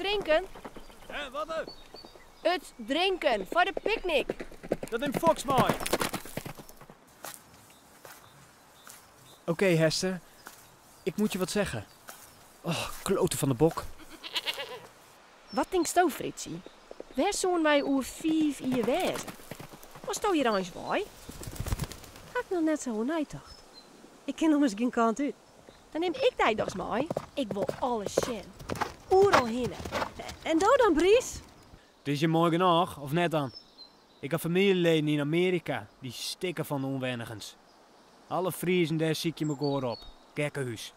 drinken? Hé, wat? It drinken foar de picknick. Dat nimt Fox mei. Oké, Hester. Ik moet je wat zeggen. Oh, klote van de bok. Wat tinksto, Fritsie? Wêr soene wy oer 5 jier wêze? Watsto hjir eins wei? Ha ik noch net sa oer neitocht. Ik kin ommers gjin kant út. Dan nim ik dy dochs mei. Ik wol alles sjen. Oeral hinne. En do dan, Bries? It is hjir moai genôch, of net dan? Ik ha famyljeleden yn Amearika, dy stikke fan de ûnwennigens. Alle Friezen dêr sykje mekoar op. Gekkehûs.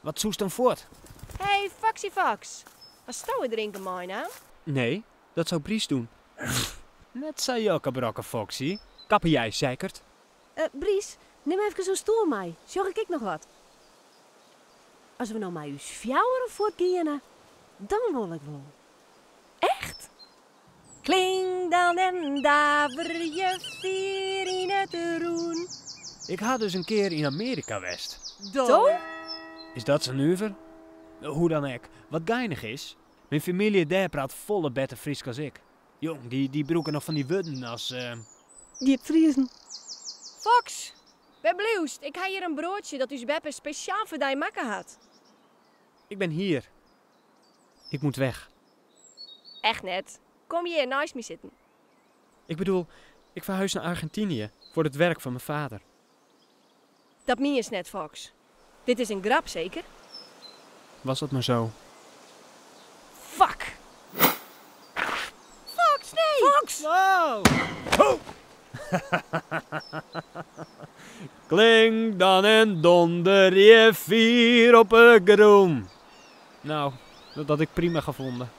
Wat soest dan fuort? Hey, Foxy Fox. Hasto it drinken meinaam? Nee, dat zou Bries doen. Net sa jokkebrokke, Foxy. Kappe jij, zeikert. Bries, nim efkes in stoel mei, sjoch ik ek noch wat. As we no mei ús fjouweren fuortgeane, dan wol ik wol. Echt? Kling dan en daverje fier yn it rûn. Ik ha dus in kear yn Amearika west. Do? Is dat sa nuver? Hoe dan ek, wat geinich is, myn famylje dêr praat folle better Frysk as ik. Jong, dy brûke noch fan dy wurden as. Diep friezen. Fox, wêr bliuwst? Ik ha hjir in broadsje dat ús beppe spesjaal foar dy makke hat. Ik ben hier. Ik moet weg. Echt net. Kom hjir neist my sitten. Ik bedoel, ik verhuis naar Argentinië voor het werk van mijn vader. Dat mienst net, Fox. Dit is in grap, seker? Was dat maar zo. Fuck! Fox, nee! Fox! Wow! Ho! Kling dan en donder je fier op 'e grûn. Nou, dat had ik prima gevonden.